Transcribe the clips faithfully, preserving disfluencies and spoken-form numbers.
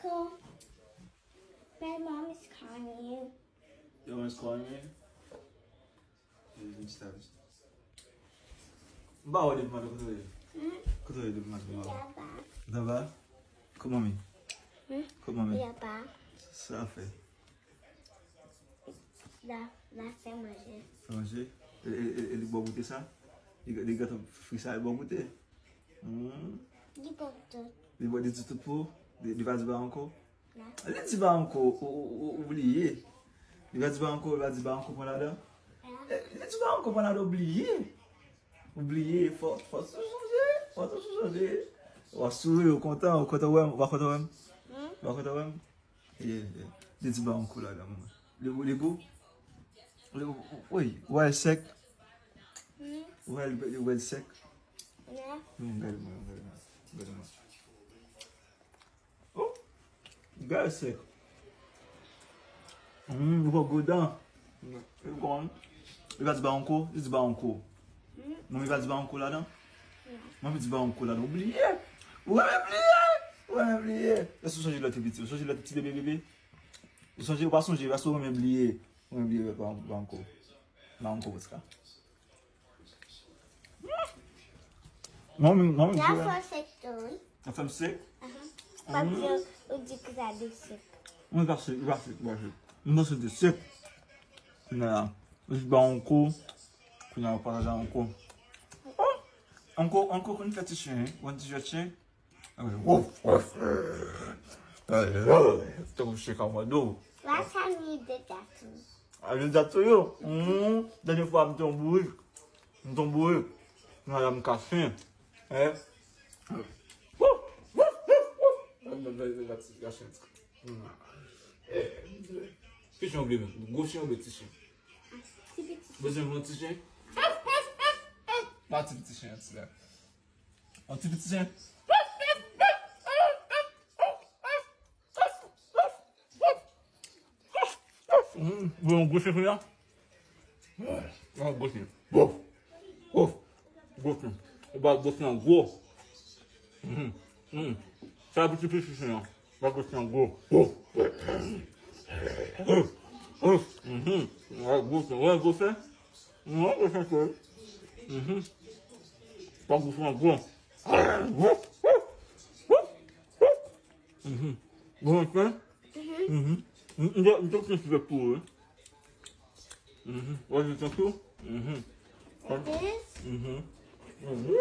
Cool. My mom is calling you. Your mom is calling me? Let me stop this. M pa wè depi maten, kote w ye? Hmm? Kote w ye depi maten? Laba. Laba? Kot manmi? Hmm? Kot manmi? Laba. Sa fè? La, la fè manje. Fè manje? E, e, e, e li ba w goute sa? Li, li gentan fri sa, li ba w goute? Hmm. Li ba w tout. Li ba, li di tout pou ou? Li, li pa di ba ankò? Non. Li di ba ankò, ou, ou, ou, ou bliye. Li pa di ba ankò, li pa di ba ankò pran ladan. Non. Eh, li di ba ankò pran ladan, ou bliye. Ou bliye, fò, fò tou chanje, fò tou chanje. W ap souri, ou kontan, ou kontan wè m, ou pa kontan wè m? Hmm? Ou pa kontan wè m? Yeah, yeah. Li di ba ankò ladan, manman. Li gou, li gou? Li, wi, ou wè l sèk? Hmm? Ou wè l, ou wè l sèk? Non. Hmm, gade mwen, gade mwen, gade mwen. Oh, gade sèk. Hmm, ou pran gwo dan. Li konn. Li pa di ba ankò, li di ba ankò. Hmm. Non, li pa di ba ankò ladan. Non. Manmi di ba ankò ladan. Ou bliye. Ou renmen bliye. Ou renmen bliye. Èske ou sonje lè w te piti? Ou sonje lè w te piti bebe, bebe? Ou sonje, ou pa sonje, èske ou renmen bliye? Ou renmen bliye, ba, ba ankò. Ba ankò, Oscar. Manmi, manmi, la fè m sèk tou, wi. La fè m sèk? Ahan. Paske ou di ke sa de sèk. Mwen pa sèk, pa sèk, pa sèk. Mwen panse de sèk. Kounye a, ou di ba ankò. Kounye a, ou pa ka ankò. Oh! Ankò, ankò konn fè ti chen, wi. Ou konn ti jwèt chen? Wof, wof. Tankou chen komando. Last time you did that to me. I did that to you. Mm. Dènye fwa, m te yon bourik. M te yon bourik. Nan la m ka fen. Hein? Wof, wof, wof, wof. Mm. Ki chen w vle menm? Gwo chen oubyen ti chen? Ti piti. Bezwen yon ti chen? Pa ti piti chen an ti la. Yon ti piti chen. Hmm, ou vle yon gwo chen kounye a? Yon gwo chen. Wof. Wof. Gwo chen. Ou ba gwo chen an gwo. Mhm. Hmm. Sa pou ti piti chen an. Ba gwo chen an gwo. Wof. Wof. Wof. Mhm. Wè gwo chen. Wè gwo chen. Mwen, mwen fè kè. Mhm. Pa gou fè gwo. Mhm. Bon, fè. Mhm. Mhm. M, m, m, m, m, m, m, mhm. Wè, m, m, m, mhm. Like this? Mhm. Mhm.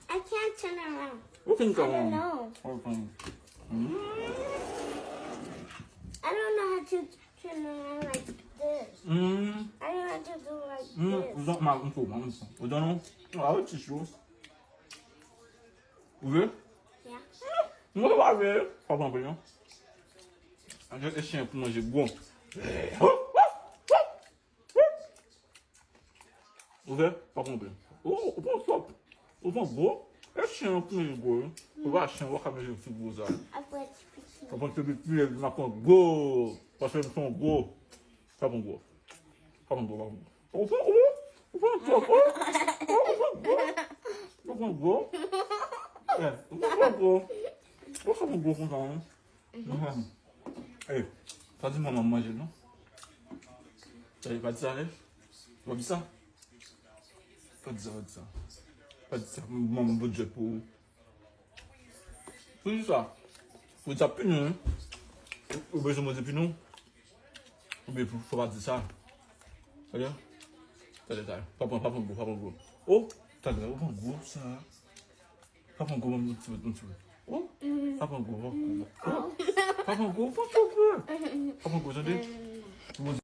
I can't turn around. Ou fin I don't know. Ou fin. Mm. I don't know how to turn around like this. Mm. I don't know how to do like this. Mm. Ou donk mal, m fò, man, m fò. Ou donk non? Ah, ou ti cho. Ou vle? Yeah. Mwen pa vle. Pa pran pri non. Anjè e chen pou manje gwo. Ou vle? Pa pran pri. Ou, ou pran twòp. Ou pran gwo. E chen an pou manje gwo, wi. Ou pa chen, ou pa ka manje ti gwo sa. Apre ti piti. Ou pran ti piti, epi m ap pran gwo. Paske m se yon gwo. Pa pran gwo. Pa pran gwo, pa pran gwo. Ou pran, ou pran, ou pran twòp, o. O, ou pran gwo. Ou pran gwo. Eh, ou pran twòp, o. Ou pran gwo konsa, wi. Mhm. Eh, pa di manman manje, non. Eh, pa di sa, eh. Pa di sa. Pa di sa, pa di sa. Pa di sa, manman bon djèt pou ou. Poukisa? Ou di sa pini, wi. Ou bezwen manje pini? Oubyen pou fò pa di sa. Tande? Tande sa. Pa pran, pa pran gwo, pa pran gwo. O, tande, ou pran gwo sa. Pa pran gwo, ban m yon ti bout, yon ti bout. O, pa pran gwo, pa pran gwo. O, pa pran gwo, pa pran gwo. Pa pran gwo, tande?